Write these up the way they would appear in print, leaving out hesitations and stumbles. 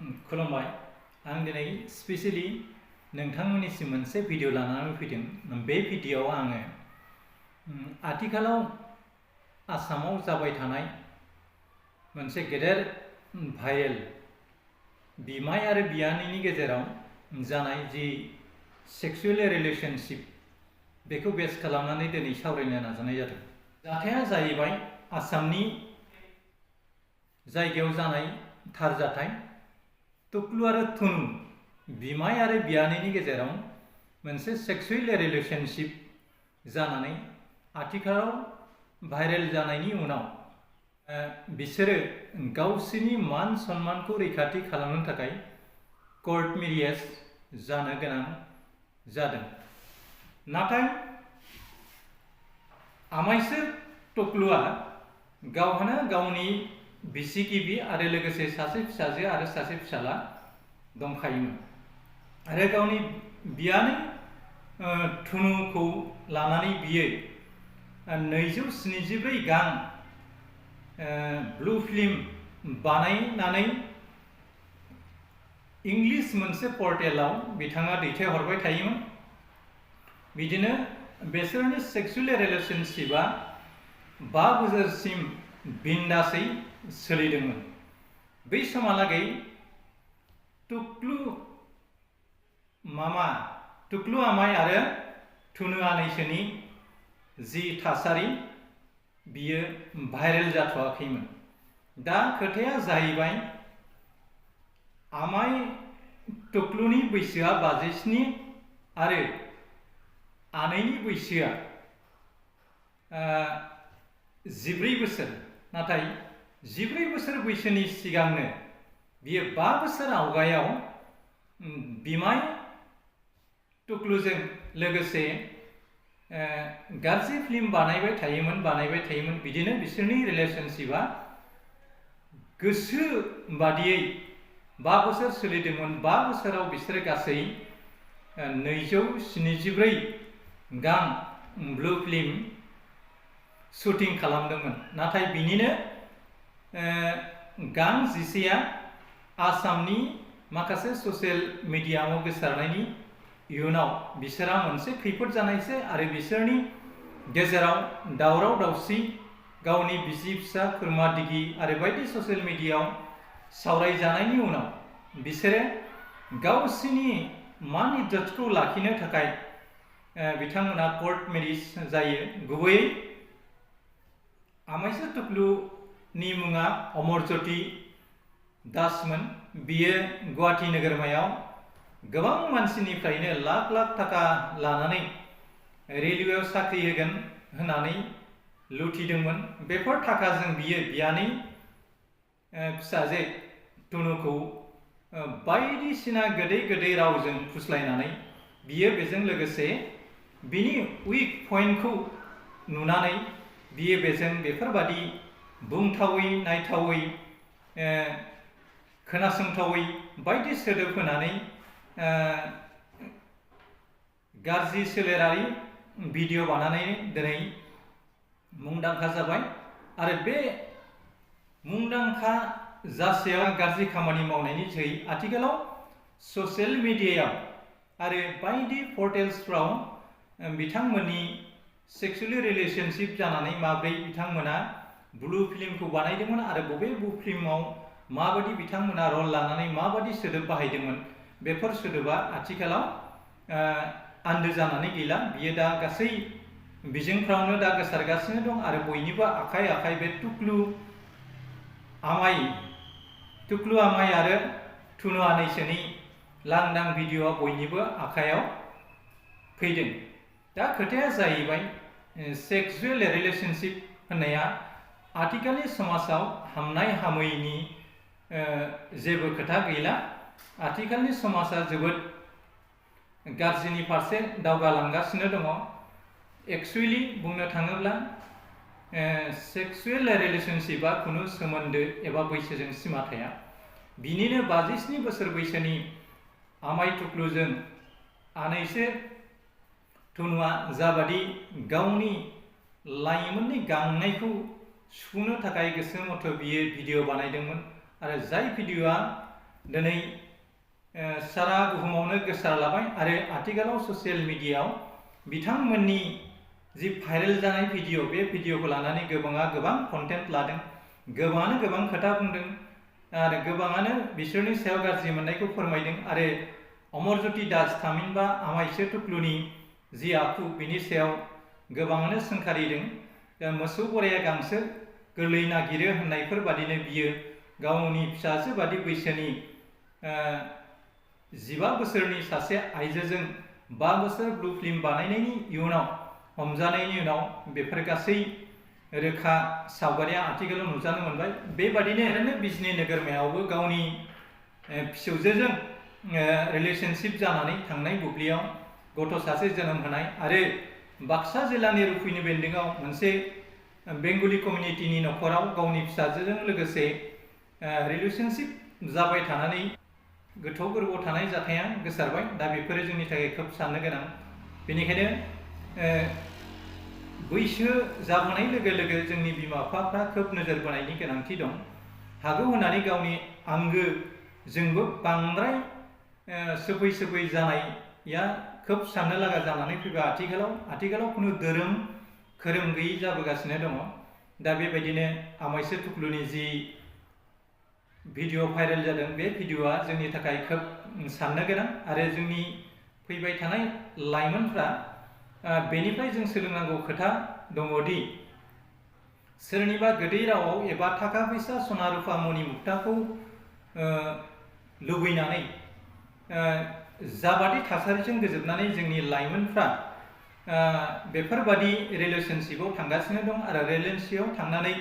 खुलुमबाय आं दिनै स्पेशली नोंथांमोननिसिम मोनसे भिडिअ लानानै फैदों। बे भिडिअआव आङो आथिखालाव आसामाव जाबाय थानाय मोनसे गेदेर भाइरेल बिमाय आरो बियानैनि गेजेराव जानाय जि सेक्सुएल रिलेशनशिप बेखौ बेस खालामनानै दिनै सावरायनो नाजानाय जादों। जाथाया जाहैबाय आसामनि जायगायाव जानाय थार जाथाय। टुक्लु आरो थुनु बिमाय आरो बियानैनि गेजेराव मोनसे सेक्सुएल रिलेशनशिप जानानै आथिखालाव भाइरेल जानायनि उनाव बिसोरो गावसोरनि मान सन्मानखौ रैखाथि खालामनो थाखाय कर्ट मेरिज जानो गोनां जादों। नाथाय आमाइसो टुक्लुआ गावहानो गावनि बिसिगिबि आरो लोगोसे सासे फिसाजो आरो सासे फिसाला दंखायोमोन आरो गावनि बियानै थुनुखौ लानानै बियो 274 गां ब्लु फिल्म बानायनानै इंलिश मोनसे पर्टेलाव बिथाङा दैथायहरबाय थायोमोन। बिदिनो बिसोरनि सेक्सुएल रिलेशनशिपआ 5 बोसोरसिम बिन्दासै सोलिदोंमोन। बै समहालागै टुक्लु आमाय आरो थुनु आनैसोनि जि थासारि बियो भाइरेल जाथ'वाखैमोन। दा खोथाया जाहैबाय आमाय टुक्लुनि बैसोआ 57 आरो आनैनि बैसोआ 14 बोसोर। नाथाय 14 बोसोर बैसोनि सिगांनो बियो 5 बोसोर आवगायाव बिमाय टुक्लुजों लोगोसे गाज्रि फिल्म बानायबाय थायोमोन। बिदिनो बिसोरनि रिलेशनशिपआ गोसो बादियै 5 बोसोर सोलिदोंमोन। 5 बोसोराव बिसोरो गासै 274 गां ब्लु फिल्म शुटिं खालामदोंमोन। नाथाय बिनिनो गां 10आ आसामनि माखासे ससियेल मिडियायाव गोसारनायनि इयुनाव बिसोरहा मोनसे खैफोद जानायसै आरो बिसोरनि गेजेराव दावराव दावसि गावनि बिसि फिसा खुरमा दिगि आरो बायदि ससियेल मिडियायाव सावरायजानायनि उनाव बिसोरो गावसिनि मान इज्जतखौ लाखिनो थाखाय बिथांमोना कर्ट मेरिज जायो। गुबैयै आमाइसो टुक्लुनि मुङा अमरज्योति दासमोन। बियो गुवाहाटी नोगोरमायाव गोबां मानसिनिफ्रायनो लाख लाख थाखा लानानै रेलवेआव साख्रि होगोन होननानै लुथिदोंमोन। बेफोर थाखाजों बियो बियानै फिसाजो टुनुखौ बायदिसिना गोदै रावजों फुस्लायनानै बियो बेजों लोगोसे बिनि उइक पइन्टखौ नुनानै बियो बेजों बेफोरबादि बुंथावै नायथावै खोनासंथावै बायदि सोदोब होनानै गाज्रि सोलेरारि भिडिअ बानायनानै दिनै मुंदांखा जाबाय। आरो बे मुंदांखा जासेयाव गाज्रि खामानि मावनायनि जोहै आथिखालाव ससियेल मिडियायाव आरो बायदि पर्टेल्सफ्राव बिथांमोननि सेक्सुएल रिलेशनशिप जानानै माब्रै बिथांमोना ब्लु फिल्मखौ बानायदोंमोन आरो बबे ब्लु फिल्माव माबायदि बिथांमोना रल लानानै माबायदि सोदोब बाहायदोंमोन बेफोर सोदोबा आथिखालाव आन्दो जानानै गैला। बियो दा गासै बिजोंफ्रावनो दा गोसारगासिनो दं आरो बयनिबो आखाइ बे टुक्लु आमाय आरो थुनु आनैसोनि लांदां भिडिअआ बयनिबो आखायाव फैदों। दा खोथाया जाहैबाय सेक्सुएल रिलेशनशिप होननाया आथिखालनि समाजाव हामनाय हामैनि जेबो खोथा गैला। आथिखालनि समाजा जोबोद गाज्रिनि फारसे दावगालांगासिनो दङ। एक्सुवेलि बुंनो थाङोब्ला सेक्सुएल रिलेशनशिपआ खुनु सोमोन्दो एबा बैसोजों सिमा थाया। बिनिनो 57 बोसोर बैसोनि आमाय टुक्लुजों आनैसो थुनुआ जाबादि गावनि लाइमोननि गांनायखौ सुफुंनो थाखाय गोसो मथे बियो भिडिअ बानायदोंमोन आरो जाय भिडिअआ दिनै सारा बुहुमावनो गोसारलाबाय आरो आथिखालाव ससियेल मिडियायाव बिथांमोननि जि भाइरेल जानाय भिडिअ बे भिडिअखौ लानानै गोबाङा गोबां कन्टेन्ट लादों, गोबाङानो गोबां खोथा बुंदों आरो गोबाङानो बिसोरनि सायाव गाज्रि मोननायखौ फोरमायदों आरो अमरज्योति दास थामहिनबा आमाइसो टुक्लुनि जि आखु बिनि सायाव गोबाङानो सोंखारिदों। मोसौ गराया गांसो गोरलै नागिरो होननायफोर बादिनो बियो गावनि फिसाजो बादि बैसोनि 15 बोसोरनि सासे आइजोजों 5 बोसोर ब्लु फिल्म बानायनायनि इयुनाव हमजानायनि उनाव बेफोर गासै रोखा सावगारिया आथिखालाव नुजानो मोनबाय। बेबादिनो ओरैनो बिजनि नोगोरमायावबो गावनि फिसौजोजों रिलेशनशिप जानानै थांनाय बुब्लियाव गथ' सासे जोनोम होनाय आरो बाक्सा जिल्लानि रुफुनि बेन्दोंआव मोनसे बेंगलि कमिउनिटिनि न'खराव गावनि फिसाजोजों लोगोसे रिलेशनशिप जाबाय थानानै गोथौ गोरबोआव थानाय जाथाया गोसारबाय। दा बेफोरो जोंनि थाखाय खोब साननो गोनां। बेनिखायनो बैसो जाबोनाय लोगो लोगो जोंनि बिमा बिफाफ्रा खोब नोजोर बोनायनि गोनांथि दं। हागौ होननानै गावनि आंगो जोंबो बांद्राय सोफै सोफै जानाया खोब साननो लागा जानानै फैबाय। आथिखालाव खुनु धोरोम खोरोम गैयै जाबोगासिनो दङ। दा बेबायदिनो आमाइसो टुक्लुनि जि भिडिअ भाइरेल जादों बे भिडिअआ जोंनि थाखाय खोब साननो गोनां आरो जोंनि फैबाय थानाय लाइमोनफ्रा बेनिफ्राय जों सोलोंनांगौ खोथा दङदि सोरनिबा गोदै रावाव एबा थाखा फैसा सना रुफा मणि मुक्ताखौ लुबैनानै जाबादि थासारिजों गोजोबनानै जोंनि लाइमोनफ्रा बेफोरबादि रिलेशनशिपआव थांगासिनो दं आरो रिलेशनशिपआव थांनानै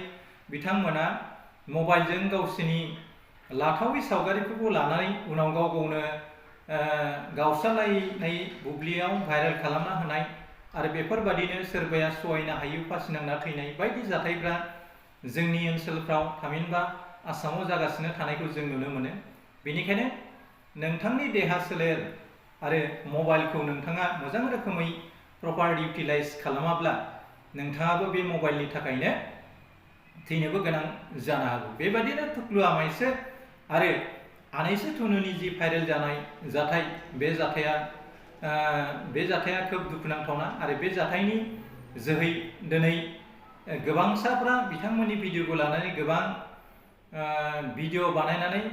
बिथांमोना मबाइलजों गावसिनि लाथावै सावगारिफोरखौ लानानै उनाव गाव गावनो गावस्रालायनाय बुब्लियाव भाइरेल खालामना होनाय आरो बेफोरबादिनो सोरबाया सहायनो हायै फासि नांना थैनाय बायदि जाथायफ्रा जोंनि ओनसोलफ्राव थामहिनबा आसामाव जागासिनो थानायखौ जों नुनो मोनो। बेनिखायनो नोंथांनि देहा सोलेर आरो मबाइलखौ नोंथाङा मोजां रोखोमै प्रपार इउटिलाइज खालामाब्ला नोंथाङाबो बे मबाइलनि थाखायनो थैनोबो गोनां जानो हागौ। बेबादिनो टुक्लु आमाइसो आरो आनैसो टुनुनि जि भाइरेल जानाय जाथाय बे जाथाया खोब दुखुनांथावना आरो बे जाथायनि जोहै दिनै गोबांसाफ्रा बिथांमोननि भिडिअखौ लानानै गोबां भिडिअ बानायनानै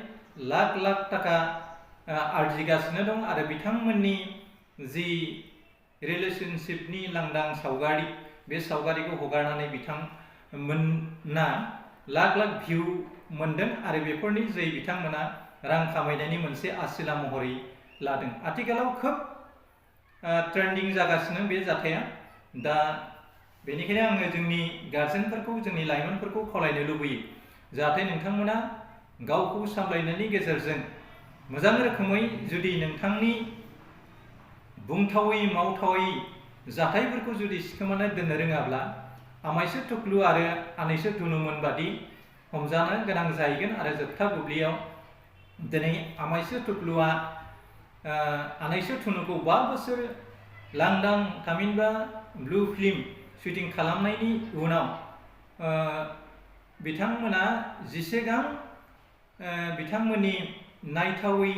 लाख लाख थाखा आरजिगासिनो दं आरो बिथांमोननि जि रिलेशनशिपनि लांदां सावगारि बे सावगारिखौ हगारनानै बिथांमोना लाख लाख भिउ मोनदों आरो बेफोरनि जोहै बिथांमोना रां खामायनायनि मोनसे आसिला महरै लादों। आथिखालाव खोब ट्रेन्डिं जागासिनो बे जाथाया। दा बेनिखायनो आङो जोंनि गार्जेनफोरखौ जोंनि लाइमोनफोरखौ खावलायनो लुबैयो जाहाथे नोंथांमोना गावखौ सामलायनायनि गेजेरजों मोजां रोखोमै जुदि नोंथांनि बुंथावै मावथावै जाथायफोरखौ जुदि सिखोमाना दोननो रोङाब्ला आमाइसो टुक्लु आरो आनैसो टुनुमोन बादि हमजानो गोनां जाहैगोन आरो जोबथा बुब्लियाव दिनै आमाइसो टुक्लुआ आनैसो टुनुखौ 5 बोसोर लांदां थामहिनबा ब्लु फिल्म शुटिं खालामनायनि उनाव बिथांमोना 11 गाहाम बिथांमोननि नायथावै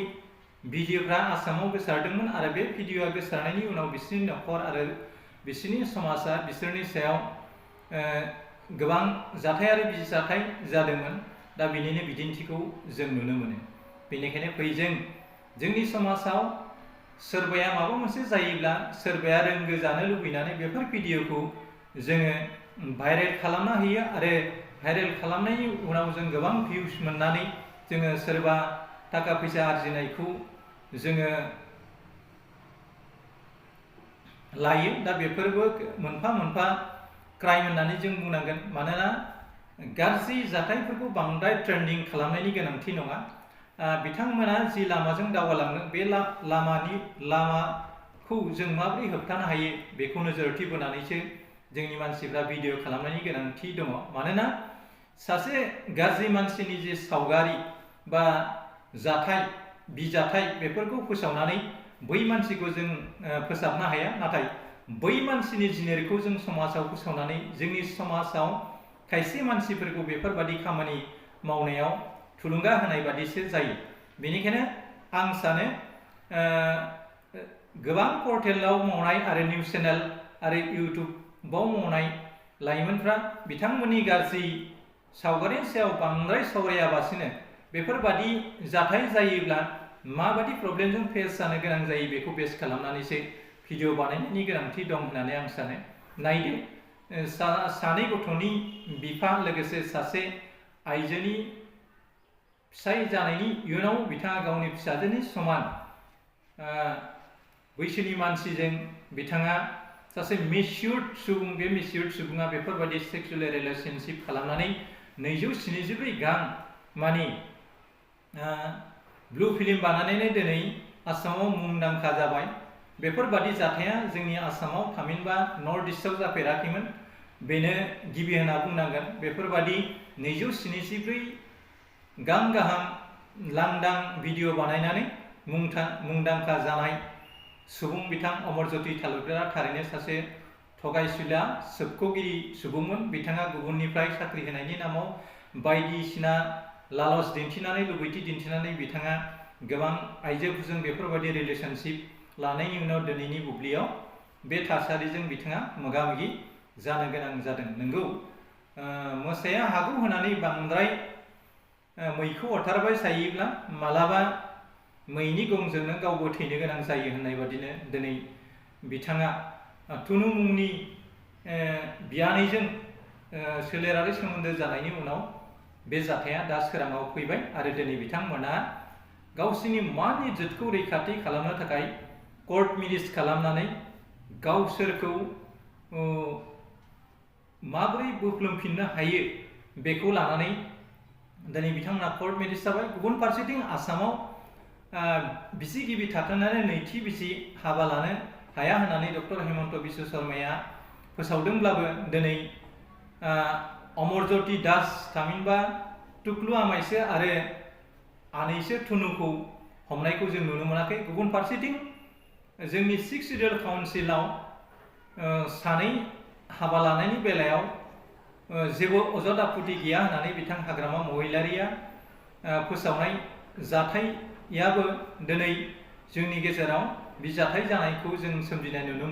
भिडिअफ्रा आसामाव गोसारदोंमोन आरो बे भिडिअआ गोसारनायनि उनाव बिसोरनि न'खर आरो बिसोरनि समाजा बिसोरनि सायाव गोबां जाथायारि बिजाथाय जादोंमोन। दा बिनिनो बिदिन्थिखौ जों नुनो मोनो। बेनिखायनो फैजों जोंनि समाजाव सोरबाया माबा मोनसे जायोब्ला सोरबाया रोंगो जानो लुबैनानै बेफोर भिडिअखौ जोङो भाइरेल खालामना होयो आरो भाइरेल खालामनायनि उनाव जों गोबां भिउस मोननानै जोङो सोरबा थाखा फैसा आरजिनायखौ जोङो लायो। दा बेफोरबो मोनफा मोनफा क्राइम होननानै जों बुंनांगोन। मानोना गाज्रि जाथायफोरखौ बांद्राय ट्रेन्डिं खालामनायनि गोनांथि नङा। बिथांमोना जि लामाजों दावगालांदों बे लामाखौ जों माबोरै होबथानो हायो बेखौ नोजोरथि बोनानैसो जोंनि मानसिफ्रा भिडिअ खालामनायनि गोनांथि दङ। मानोना सासे गाज्रि मानसिनि जे सावगारि बा जाथाय बिजाथाय बेफोरखौ फोसावनानै बै मानसिखौ जों फोसाबनो हाया, नाथाय बै मानसिनि जिनेरखौ जों समाजाव फोसावनानै जोंनि समाजाव खायसे मानसिफोरखौ बेफोरबादि खामानि मावनायाव थुलुंगा होनाय बादिसो जायो। बेनिखायनो आं सानो गोबां पर्टेलाव मावनाय आरो निउस चेनेल आरो इउटुबाव मावनाय लाइमोनफ्रा बिथांमोननि गाज्रि सावगारिनि सायाव बांद्राय सावरायाबासिनो बेफोरबादि जाथाय जायोब्ला माबादि प्रब्लेमजों फेस जानो गोनां जायो बेखौ बेस खालामनानैसो भिडिअ बानायनायनि गोनांथि दं होननानै आं सानो। नायदो सानै गथ'नि बिफा लोगोसे सासे आइजोनि फिसाय जानायनि इयुनाव बिथाङा गावनि फिसाजोनि समान बैसोनि मानसिजों बिथाङा सासे मिस्युर्ड सुबुं, बे मिस्युर्ड सुबुङा बेफोरबायदि सेक्सुवेल रिलेशनशिप खालामनानै 274 गां मानि ब्लु फिल्म बानायनानै दिनै आसामाव मुंदांखा जाबाय। बेफोरबादि जाथाया जोंनि आसामाव थामहिनबा नर्थ इस्टआव जाफेराखैमोन, बेनो गिबि होनना बुंनांगोन। बेफोरबादि 274 गां गाहाम लांदां भिडिअ बानायनानै मुंदांखा जानाय सुबुं बिथां अमरज्योति तालुकदारा थारैनो सासे थगायसुला सोबख'गिरि सुबुंमोन। बिथाङा गुबुननिफ्राय साख्रि होनायनि नामाव बायदिसिना लालच दिन्थिनानै, लुबैथि दिन्थिनानै बिथाङा गोबां आइजोफोरजों बेफोरबायदि रिलेशनशिप लानायनि उनाव दिनैनि बुब्लियाव बे थासारिजों बिथाङा मोगा मोगि जानो गोनां जादों। नंगौ, मोसाया हागौ होननानै बांद्राय मैखौ अरथारबाय थायोब्ला मालाबा मैनि गंजोंनो गावबो थैनो गोनां जायो होननाय बादिनो दिनै बिथाङा टुनु मुंनि बियानैजों सोलेरारि सोमोन्दो जानायनि उनाव बे जाथाया दा सोराङाव फैबाय आरो दिनै बिथांमोना गावसिनि मान इज्जतखौ रैखाथि खालामनो थाखाय कर्ट मेरिज खालामनानै गावसोरखौ माबोरै बोख्लोमफिननो हायो बेखौ लानानै दिनै बिथांमोना कर्ट मेरिज जाबाय। गुबुन फारसेथिं आसामाव बिसि गिबि थाथारनानै नैथि बिसि हाबा लानो हाया होननानै डक्टर हेमन्त बिश्व शर्माया फोसावदोंब्लाबो दिनै अमरज्योति दास थामहिनबा टुक्लु आमाइसो आरो आनैसो टुनुखौ हमनायखौ जों नुनो मोनाखै। गुबुन फारसेथिं जोंनि 6 सिडिउल काउन्सिलाव सानै हाबा लानायनि बेलायाव जेबो अजद आपत्ति गैया होननानै बिथां हाग्रामा महिलारिया फोसावनाय जाथायाबो दिनै जोंनि गेजेराव बे जाथाय जानायखौ जों सोमजिनाय नुनो मोनो।